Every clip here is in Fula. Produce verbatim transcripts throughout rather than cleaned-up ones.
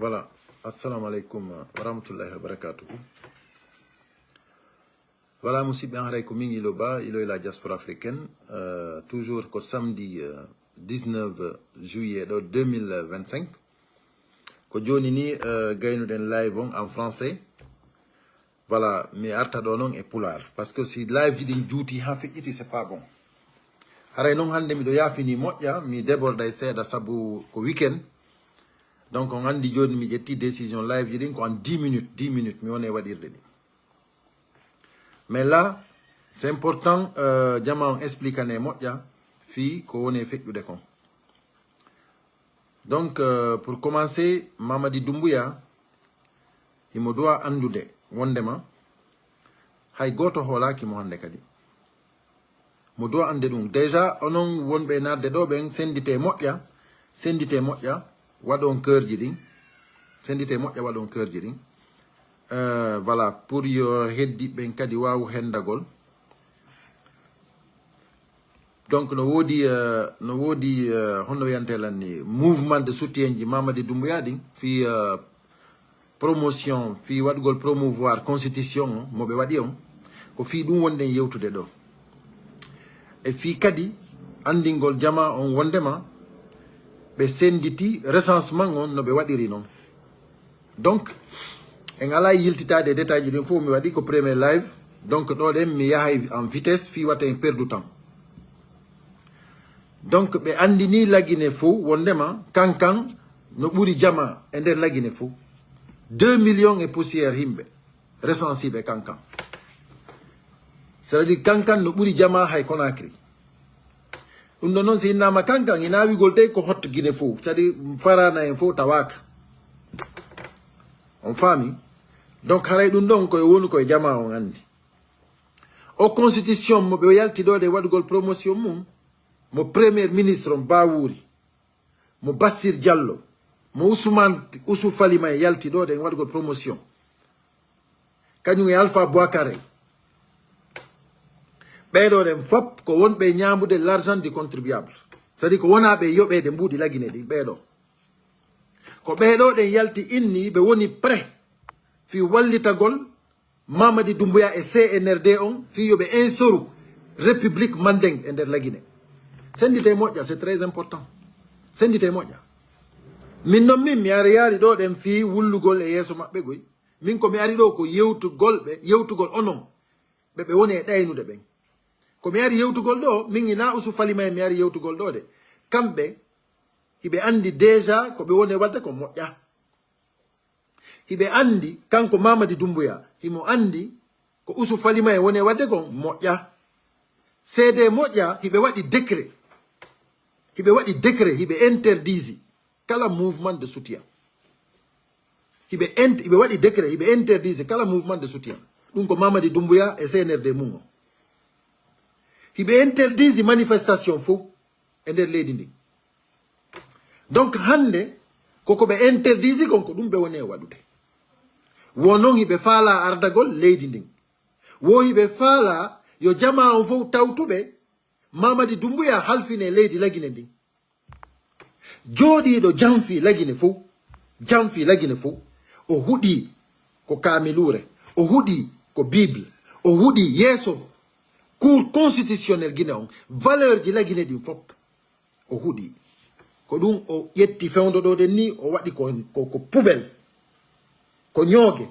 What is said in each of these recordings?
Voilà. Assalamu alaikum wa rahmatullahi wa barakatuh. Voilà, musidɓe, an haray ko min Ilo Ba, Ilo e la diaspora africaine. Euh, toujours ko samedi, euh, dix-neuf juillet ɗo deux mille vingt-cinq. Ko joni ni, euh, gaynuɗen live on en français. Voilà, mi arta ɗo non e pulaar. Parce que si live ji ɗin juuti ha feƴƴiti, c'est pas bon. Haray non hande miɗo yaafini moƴƴa, mi déborday seeɗa sabu ko weekend. Donc on andi joni mi ƴetti décision live ji ɗin ko en dix minutes, dix minutes mi woni e waɗirde ɗi. Mais là, c'est important, euh, jama on expliquane moƴƴa fii ko woni e feƴƴude kon. Donc, euh, pour commencer, Mamadi Doumbouya, himo doit andude wondema hay gooto hoolaaki mo hannde kadi. Mo doit ande ɗum. Déjà, onon wonɓe e naatde ɗo ɓen, sendite moƴƴa, sendite moƴƴa, waɗon cœur ji ɗin. Sendite moƴƴa, waɗon cœur ji ɗin. Euh, voilà, pour yo heddiɓe ɓen kadi waawu hendagol. Donc, no woodi, euh, no woodi, euh, honno wiyante lan ni, mouvement de soutien ji Mamadi Doumbouya ɗin, fii, euh, promotion, fii waɗugol promouvoir constitution o, mo ɓe waɗi on, ko fii ɗum wonɗen yewtude ɗo. E fii kadi anndingol jama on wondema ɓe senditi recensement on no ɓe waɗiri non. Donc, en alaa yiltitaade e détail ji ɗin fof, mi waɗi ko premier live. Donc, ɗo ɗen mi yahay en vitesse, fii wata en perdu temps. Donc, ɓe anndini Lagine fof wondema Kankan no ɓuri jama e nder Lagine fof. Deux millions e poussière himɓe recensiiɓe Kankan. C'est-à-dire Kankan no ɓuri jama hay Conakry. Ɗum ɗon noon, si innama Kankan, hina wigol dey ko hotto Gine fof, c'est-à-dire Farana en fof tawaaka. On faami? Donc, haray ɗum ɗon koye wonu koye jama on anndi. O constitution mo ɓe yalti ɗo ɗe waɗugol promotion mum, mo premier ministre on Bawuri, mo Bassir Diallo, mo Ousmane, Ousou Falima e yalti ɗo ɗen waɗugol promotion. Kañum e Alpha Bouakare. Ɓeeɗo ɗen fop ko wonɓe ñaamude l'argent du contribuable. C'est-à-dire ko wonaa ɓe yoɓeede mbuuɗi Lagine ɗin, ɓeeɗo. Ko ɓeeɗo ɗen yalti inni ɓe woni prêt fii wallitagol Mamadi Doumbouya e C N R D on fii yo ɓe insoru République Mandeng e nder Lagine. Sendite moƴƴa, c'est très important. Sendite moƴƴa. Min non min mi ari yaari ɗo ɗen fii wullugol e yeeso maɓɓe goy. Min ko mi ari ɗo ko yewtugol ɓe, yewtugol onon ɓe ɓe woni e ɗaynude ɓen. Ko mi ari yewtugol ɗo, min hina Ousou Falima en mi ari yewtugol ɗo de. Kamɓe, hiɓe anndi déjà ko ɓe woni e waɗde ko moƴƴa. Hiɓe anndi, kanko Mamadi Doumbouya, himo anndi ko Ousou Falima en woni e waɗde kon moƴƴa. C D moƴƴa, hiɓe waɗi décret. Hiɓe waɗi décret, hiɓe interdisi kala mouvement de soutien. Hiɓe int-, hiɓe waɗi décret, hiɓe interdisi kala mouvement de soutien. Ɗum ko Mamadi Doumbouya e C N R D mum o. Hiɓe interdisi manifestation fof e nder leydi ndin. Donc hannde, koko ɓe interdisi kon, ko ɗum ɓe woni e waɗude. Wo noon hiɓe faala ardagol leydi ndin. Wo hiɓe faala yo jama on fof tawtuɓe Mamadi Doumbouya halfine leydi Lagine ndin. Jooɗiiɗo janfi Lagine fof, janfi Lagine fof, o huɗi ko kaamiluure, o huɗi ko Bible, o huɗi yeeso Cour constitutionnel Gine on, valeur ji Lagine ɗin fof. O huɗi. Ko ɗum o ƴetti fewndo ɗo ɗen ni, o waɗi ko, ko, ko poubelle, ko ñooge.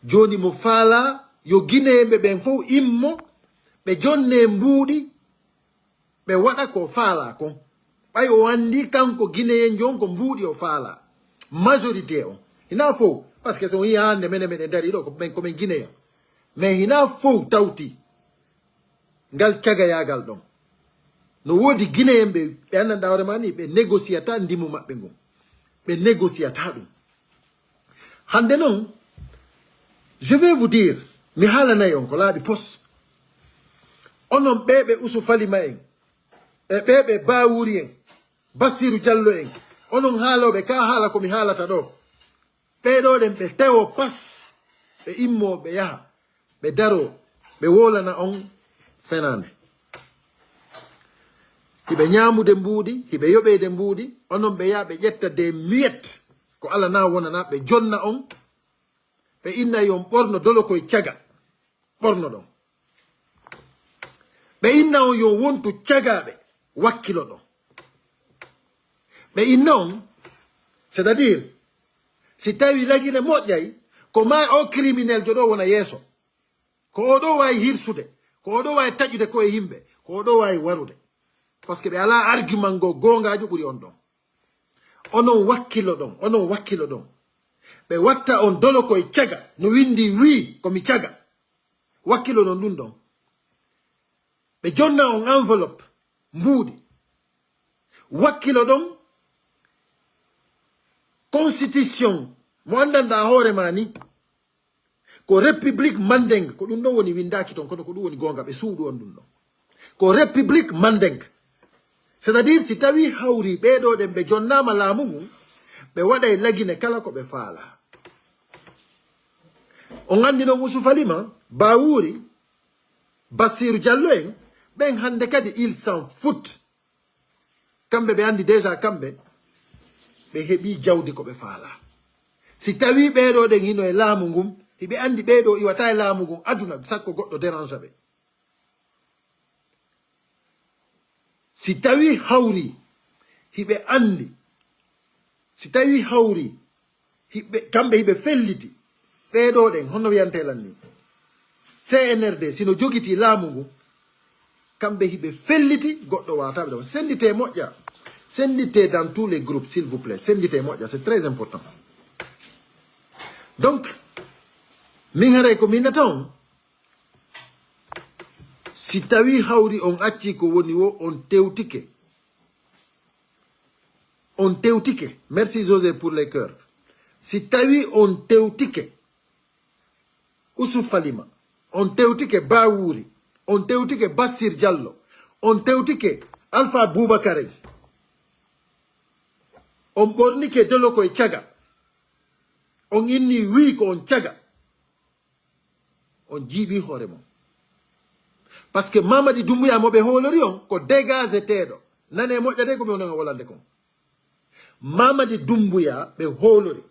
Jooni mo faala yo Gineeɓe ɓen fof immo, ɓe jonne mbuuɗi, ɓe waɗa ko faala kon. Ɓay o anndi kanko Gineyen jon ko mbuuɗi o faala. Majorité on. Hina fof, parce que so on yiya hannde menen meɗen dari ɗo, ko men, ko men Gineyen. Mais hina fof tawti ngal cagayagal ɗon. No woodi Gineyen ɓe, ɓe anndanɗa hoore ma ni, ɓe négociata ndimu maɓɓe ngun. Ɓe négociata ɗum. Hannde noon, je vais vous dire, mi haalanay on ko laaɓi pos. Onon ɓe ɓe Usu Falima en, e ɓe ɓe Baawuri en, Bassiru Jallo en, onon haalooɓe ka haala ko mi haalata ɗo. Ɓee ɗo ɗen ɓe tewo pas, ɓe immoo ɓe yaha, ɓe daroo, ɓe wowlana on fenaande. Hiɓe ñaamude mbuuɗi, hiɓe yoɓeede mbuuɗi, onon ɓe yaha ɓe ƴetta des miettes Ko ala na wonana ɓe jonna on, ɓe inna yo on ɓorno dolo koye caga. Ɓorno ɗon. Ɓe inna on yo wontu cagaaɓe, wakkilo ɗon. Ɓe inna on, c'est-à-dire, si tawi Lagine moƴƴay, ko ma o criminel jo ɗo wona yeeso. Ko o ɗo waawi hirsude, ko o ɗo waawi taƴude ko e yimɓe, ko o ɗo waawi warude. Parce que ɓe alaa argument ngo goongaajo ɓuri on ɗon. Onon wakkilo ɗon, onon wakkilo ɗon. Ɓe watta on dolo koye caga, no windi wii ko mi caga. Wakkilo ɗon ɗum ɗon. Ɓe jonna on enveloppe, mbuuɗi. Wakkilo ɗon, constitution mo anndanɗaa hoore ma ni. Ko République Mandeng, ko ɗum ɗon woni windaaki ton, kono ko ɗum woni goonga, ɓe suuɗu on ɗum ɗon. Ko République Mandeng. C'est-à-dire, si tawi hawri ɓee ɗo ɗen ɓe jonnaama laamu ngun, ɓe waɗay Lagine kala ko ɓe faala. On anndi non Usufa Lima, Bawuri, Bassirou Diallo en, ɓen hannde kadi ils s'en foutent. Kamɓe ɓe anndi déjà kamɓe, ɓe heɓi jawdi ko ɓe faala. Si tawi ɓee ɗo ɗen hino e laamu ngun, hiɓe anndi ɓee ɗo iwata e laamu ngun aduna, sakko goɗɗo dérange ɓe. Si tawi hawri, hiɓe anndi, si tawi hawri, hiɓe, kamɓe hiɓe felliti, ɓee ɗo ɗen, honno wiyante lan ni? C N R D, sino jogiti laamu ngu, kamɓe hiɓe felliti, goɗɗo waataɓe ɗo. Sendite moƴƴa, sendite dans tous les groupes, s'il vous plaît, sendite moƴƴa, c'est très important. Donc, min haray ko min nata on, si tawi hawri on acci ko woni wo on tewtike, on tewtike. Merci José pour les cœurs. Si tawi on tewtike Usufa Lima, on tewtike Bawuri, on tewtike Bassir Diallo, on tewtike Alpha Boubacar en, on ɓornike dolo koye caga, on inni wii ko on caga, on jiiɓi hoore mon. Parce que Mamadi Doumbouya mo ɓe hoolori on ko dégageteeɗo. Nane moƴƴa de ko mi wonano wolande kon. Mamadi Doumbouya ɓe hoolori.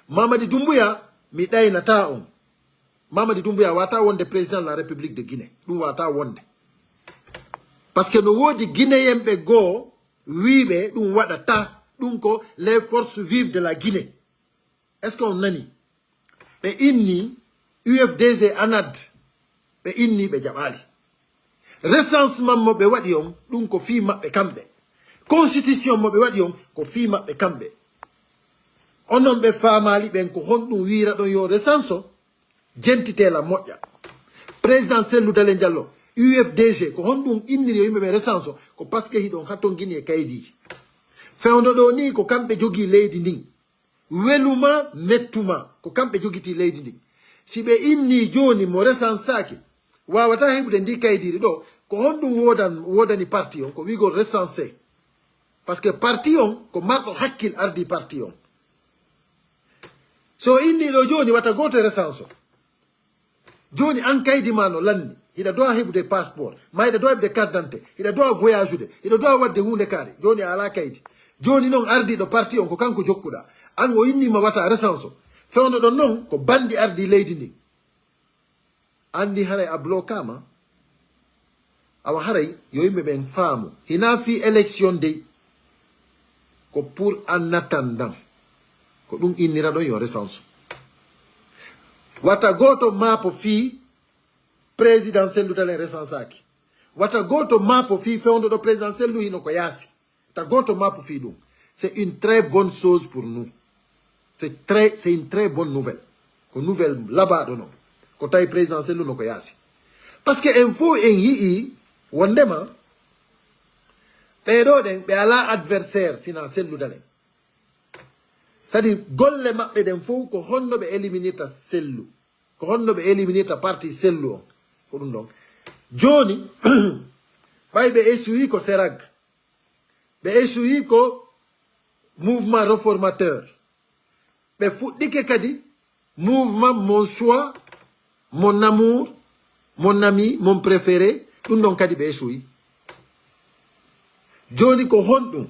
Mamadi Doumbouya, mi ɗaynata on. Mamadi Doumbouya wata wonde président de la République de Guinée. Ɗum wata wonde. Parce que no woodi Guinéen ɓe goo wiiɓe ɗum waɗata. Ɗum ko les forces vives de la Guinée. Est-ce que on nani? Ɓe inni U F D G, ANAD. Ɓe inni ɓe jaɓaali. Recensement mo ɓe waɗi on, ɗum ko fii maɓɓe kamɓe. Constitution mo ɓe waɗi on, ko fii maɓɓe kamɓe. Onon ɓe faamaali ɓen ko honɗum wiira ɗon yo recense o, jentitee lan moƴƴa. Président Cellou Dalein Diallo, U F D G, ko honɗum inniri yo yimɓe ɓe recense o? Ko parce que hiɗon hatongini e kaydiiji. Fewndo ɗo ni ko kamɓe jogii leydi ndin. Weluma, mettuma, ko kamɓe jogitii leydi ndin. Si ɓe innii jooni mo recensaaki, waawataa heɓude ndi kaydiiri ɗo, ko honɗum woodan-, woodani parti on? Ko wi'ugol recensé. Parce que parti on, ko marɗo hakkil ardii parti on. So o innii ɗo jooni, wata gooto recense o. Jooni an kaydi ma no lanni, hiɗa dowa heɓude passeport, ma hiɗa dowa heɓude carte d'identité, hiɗa dowa voyageude, hiɗa dowa waɗde huunde kaari. Jooni a alaa kaydi. Jooni non ardiiɗo parti on ko kanko jokkuɗaa. An o innii ma wata recense o. Fewndo ɗon non ko bandi ardii leydi ndin. Anndi haray a bloquaama. Awa haray yo yimɓe ɓen faamu. Hinaa fii élection dey. Ko pour en attendant. Ko ɗum innira ɗon yo recense o. Wata gooto maapo fii président Cellou Dalein recensaaki. Wata gooto maapo fii fewndo ɗo président Cellou hino ko yaasi. Ta gooto maapo fii ɗum. C'est une très bonne chose pour nous. C'est très, c'est une très bonne nouvelle. Ko nouvelle labaaɗo non. Ko tawi président Cellou no ko yaasi. Parce que en fof en yi'i wondema ɓee ɗo ɗen ɓe alaa adversaire sina Cellou Dalein. C'est-à-dire golle maɓɓe ɗen fof ko honno ɓe éliminirta Cellou. Ko honno ɓe éliminirta parti Cellou on. Ko ɗum ɗon. Jooni, ɓay ɓe essuyi ko CERAG. Ɓe essuyi ko mouvement réformateur. Ɓe fuɗɗike kadi mouvement mon choix, mon amour, mon ami, mon préféré. Ɗum ɗon kadi ɓe essuyi. Jooni ko honɗum?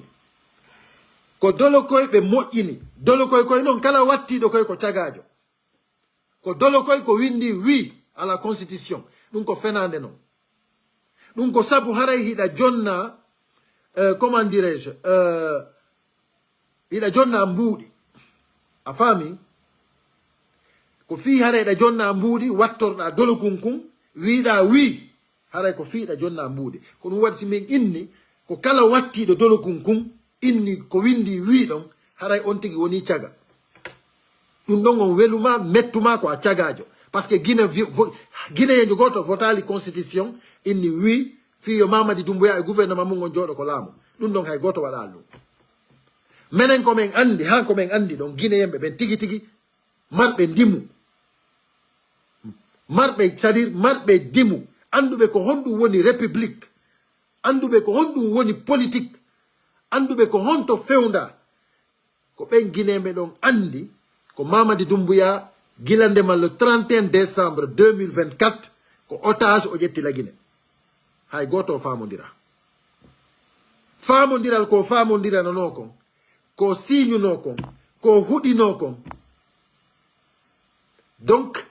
Ko dolokoy ɓe moƴƴini. Dolokoy koy noon, kala wattiiɗo koy ko cagaajo. Ko dolokoy ko winndi oui à la constitution. Ɗum ko fenaande noon. Ɗum ko sabu haray hiɗa jonna, euh, comment dirais-je, euh, hiɗa jonna mbuuɗi. A faami? Ko fii haray hiɗa jonna mbuuɗi, wattorɗaa dolokun kun, wiiɗaa oui. Haray ko fii hiɗa jonna mbuuɗi. Ko ɗum waɗi si min inni, ko kala wattiiɗo dolokun kun, inni ko winndi oui ɗon, haray on tigi woni caga. Ɗum ɗon on weluma, mettuma ko a cagaajo. Parce que Guinée vi-, vo-, Guinéen gooto votaali constitution, inni oui, fii yo Mamadi Doumbouya e gouvernement mum on jooɗo ko laamu. Ɗum ɗon hay gooto waɗaali ɗum. Menen ko men anndi, haa ko men anndi ɗon, Guinéen ɓe ɓen tigi tigi, marɓe ndimu. Marɓe, c'est-à-dire marɓe ndimu, annduɓe ko honɗum woni république, annduɓe ko honɗum woni politique, annduɓe ko honto fewnda. Ko ɓen Guinéen ɓe ɗon anndi ko Mamadi Doumbouya gila ndema le trente et un décembre deux mille vingt-quatre ko otage o ƴetti la Guinée. Hay gooto o faamondira. Faamondiral ko faamondirananoo kon, ko siiñunoo kon, ko huɗinoo kon. Donc,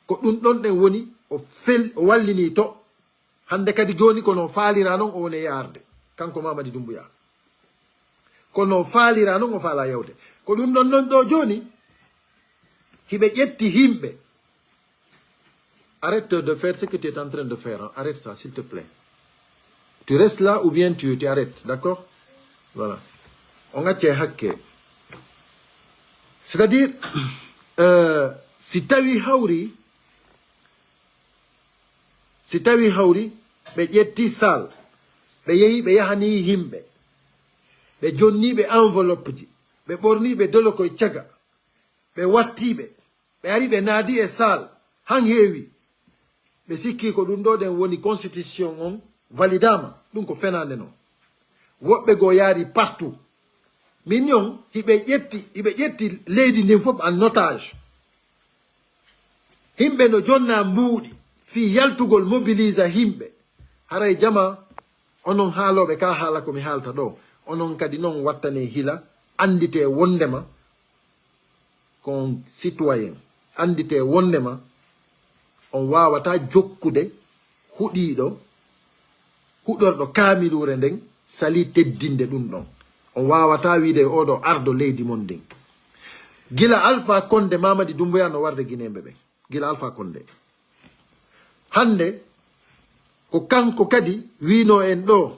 ko ɗum ɗon ɗen woni o fel-, o wallinii to. Hannde kadi jooni ko no faalira non o woni yaarde, kanko Mamadi Doumbouya. Ko no faalira non o faala yawde. Ko ɗum ɗon non ɗo jooni, hiɓe ƴetti himɓe. Arrête de faire ce que tu es en train de faire, hein. Arrête ça, s'il te plaît. Tu restes là ou bien tu, tu arrêtes, d'accord? Voilà. On a tchè hakke. C'est-à-dire, euh, si tawi hawri, si tawi hawri, ɓe ƴetti salle, ɓe yehi, ɓe yahani himɓe, ɓe jonni ɓe enveloppe ji, ɓe ɓorni ɓe dolokoy caga, ɓe watti ɓe, ɓe ari ɓe naadi e salle, han heewi. Ɓe sikki ko ɗum ɗo ɗen woni constitution on validama, ɗum ko fenaande non. Woɓɓe goo yaari partout. Min non, hiɓe ƴetti, hiɓe ƴetti leydi ndin fof en otage. Himɓe no jonna mbuuɗi fii yaltugol mobilisa himɓe. Haray jama, onon haalooɓe ka haala ko mi haalta ɗo, onon kadi non wattane hila, anndite wondema ko on citoyen, anndite wondema on waawata jokkude huɗiiɗo, huɗorɗo kaamiluure nden, sali teddinde ɗum ɗon. On waawata wiide e oɗo ardo leydi mon ndin. Gila Alpha Condé, Mamadi Doumbouya no warde Guinéen ɓe ɓen. Gila Alpha Condé. Hannde, ko kanko kadi wiino en ɗo,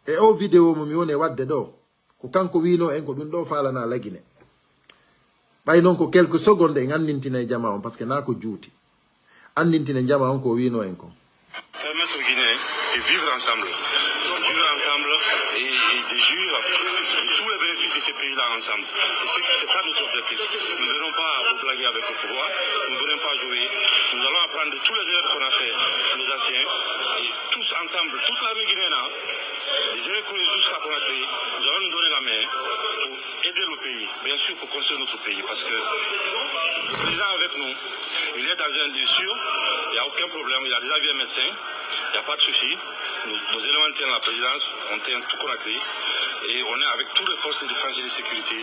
e o vidéo mo mi woni e waɗde ɗo, ko kanko wiino en ko ɗum ɗo faalana la Guinée. Ɓay non ko quelques secondes en anndintinay jama on, parce que naa ko juuti. Anndintinen jama on ko wiino en kon. Permettre aux Guinéens de vivre ensemble, de vivre ensemble et, et de jouir de tous les bénéfices de ce pays-là ensemble. Et c'est, c'est ça notre objectif. Nous ne venons pas pour blaguer avec le pouvoir, nous ne venons pas jouer. Nous allons apprendre de tous les erreurs qu'on a fait, nos anciens, et tous ensemble, toute l'armée guinéenne, hein, des erreurs qu'on a jusqu'à Conakry, nous allons nous donner la main pour aider le pays, bien sûr, pour construire notre pays, parce que le président avec nous, il est dans un lieu sûr, il n'y a aucun problème, il a déjà vu un médecin, il n'y a pas de souci. Nos, nos éléments tiennent la présidence, on tient tout Conakry, et on est avec toutes les forces de défense et de sécurité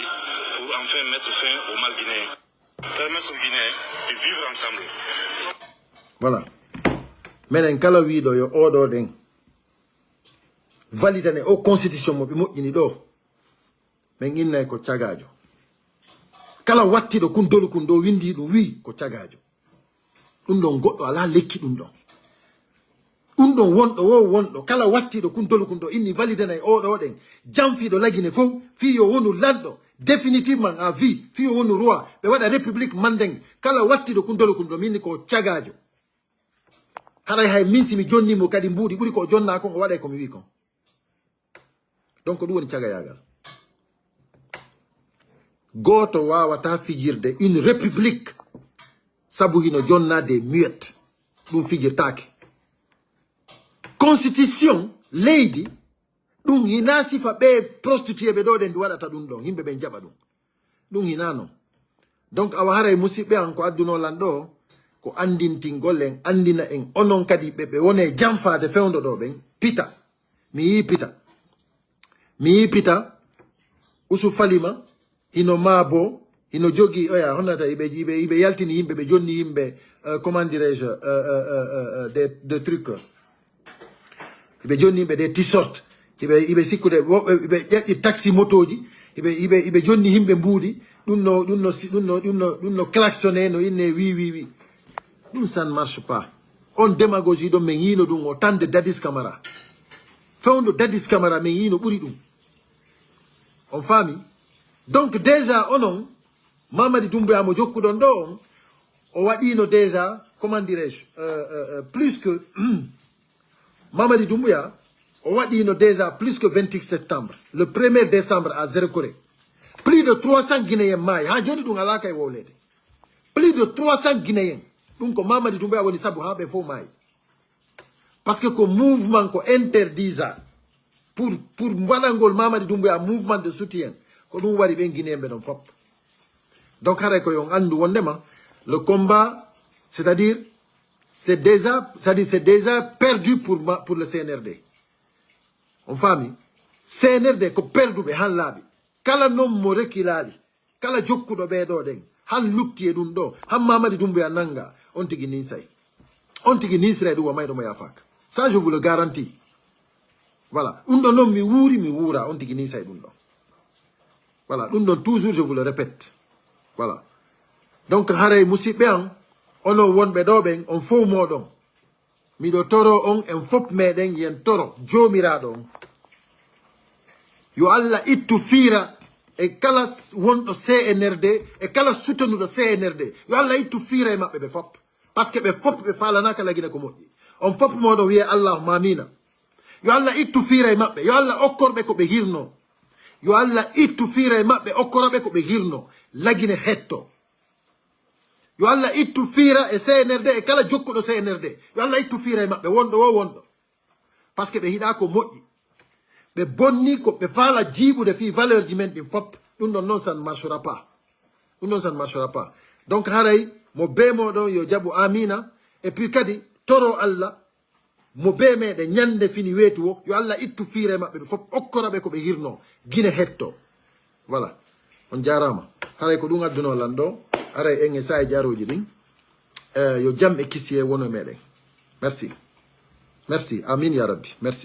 pour enfin mettre fin au mal guinéen. Permettre aux Guinéens de vivre ensemble. Voilà. Menen kala wiiɗo yo oɗo ɗen validane o constitution mo ɓe moƴƴini ɗo. Men innay ko cagaajo. Kala wattiɗo kun dolu kun ɗo windi ɗum wi ko cagaajo. Ɗum ɗon goɗɗo alaa lekki ɗum ɗon. Ɗum ɗon wonɗo wo wonɗo. Kala wattiɗo kun dolu kun ɗo inni validana e oɗo ɗen. Janfiiɗo lagine fof fii yo wonu lanɗo. Définitivement à vie. Fii yo wonu roi. Ɓe waɗa république manden. Kala wattiɗo kun dolu kun ɗo minni ko cagaajo. Haray hay min si mi jonni mo kadi mbuuɗi ɓuri ko o jonna kon o waɗay ko mi wi kon. Donc ɗum woni cagayaagal. Gooto waawata fijirde une république sabu hino jonna des muettes. Ɗum fijirtaake. Constitution leydi, ɗum hina sifa ɓe prostitué ɓe ɗo ɗen ɗum waɗata ɗum ɗon. Yimɓe ɓen jaɓa ɗum. Ɗum hina non. Donc awa haray musiɓɓe an ko adduno lan ɗo, ko andintingol en, andina en onon kadi ɓe, ɓe wone janfaade fewndo ɗo ɓen, pita. Mi yii pita. Mi yii pita. Usu Falima, hino maabo, hino jogi, oya, honata, iɓe, iɓe, iɓe yaltini yimɓe, ɓe jonni yimɓe, euh, comment dirais-je, euh, euh, euh, euh, des, des trucs. Iɓe jonni yimɓe des t-shirts. Iɓe, iɓe sikkude, woɓɓe, iɓe ƴetti taxi motoji, iɓe, iɓe, iɓe jonni yimɓe mbuuɗi. Ɗum no, ɗum no, si-, ɗum no, ɗum no, ɗum no klaxonné, no inne wi, wi, wi. Ɗum, ça ne marche pas. On démagogie ɗo, min yiino ɗum au temps de Dadis Camara. Fewndo Dadis Camara, min yiino ɓuri ɗum. On faami? Donc déjà, onon, Mamadi Doumbouya mo jokkuɗon ɗo on, o waɗino déjà, comment dirais-je, euh, euh, euh, plus que, Mamadi Doumbouya, o waɗino déjà plus que vingt-huit septembre, le premier décembre à Zéro Corée. Plus de trois cents Guinéens maayi, ha joni ɗum alaa kay wowleede. Plus de trois cents Guinéens. Ɗum ko Mamadi Doumbouya woni sabu ha ɓe fof maayi. Parce que ko mouvement ko interdisa pour, pour mbaɗangol Mamadi Doumbouya mouvement de soutien. Ko ɗum waɗi ɓen Guinéen ɓe ɗon fop. Donc haray ko yo on anndu wondema le combat, c'est-à-dire, c'est déjà, c'est-à-dire c'est déjà perdu pour ma-, pour le C N R D. On faami? C N R D ko perduɓe han laaɓi. Kala non mo rekilaali, kala jokkuɗo ɓee ɗoo ɗen, han lutti e ɗum ɗoo, han Mamadi Doumbouya nannga, on tigi ninsay. On tigi ninsray ɗum, o mayɗo mo yaafaaka. Ça, je vous le garantis. Voilà. Ɗum ɗoo non mi wuuri, mi wuura, on tigi ninsay ɗum ɗoo. Voilà. Ɗum ɗon, toujours, je vous le répète. Voilà. Donc, haray musidɓe an, onon wonɓe ɗoo ɓen, on fof mooɗon. Miɗo toro on, en fop meɗen yen toro Joomiraaɗo on. Yo Allah ittu fiira e kala s-, wonɗo C N R D, e kala sutonuɗo C N R D. Yo Allah ittu fiira e maɓɓe ɓe fop. Parce que ɓe fop ɓe faalanaaka Lagine ko moƴƴi. On fop mooɗon wiye allahumma amina. Yo Allah ittu fiira e maɓɓe. Yo Allah okkor ɓe ko ɓe hirno. Yo Allah ittu fiira e maɓɓe, okkora ɓe ko ɓe hirno. Lagine hetto. Yo Allah ittu fiira e C N R D, e kala jokkuɗo C N R D. Yo Allah ittu fiira e maɓɓe, wonɗo wo wonɗo. Parce que ɓe hiɗa ko moƴƴi. Ɓe bonni ko ɓe faala jiiɓude fii valeur ji men ɗin fop. Ɗum ɗon non, ça ne marchera pas. Ɗum ɗon, ça ne marchera pas. Donc, haray mo bee mooɗon yo jaɓu amina. Et puis kadi, toro Allah, mo bee meɗen ñande fini weetu o, yo Allah ittu fiira e maɓɓe, ɓe fop okkora ɓe ko ɓe hirno, Gine hetto. Voilà. On jaaraama. Haray ko ɗum adduno lan ɗo. Haray en e saa'i jaarooji ɗin. Eh, yo jam e kisiyee wono e meɗen. Merci. Merci. Amin ya Rabbi. Merci.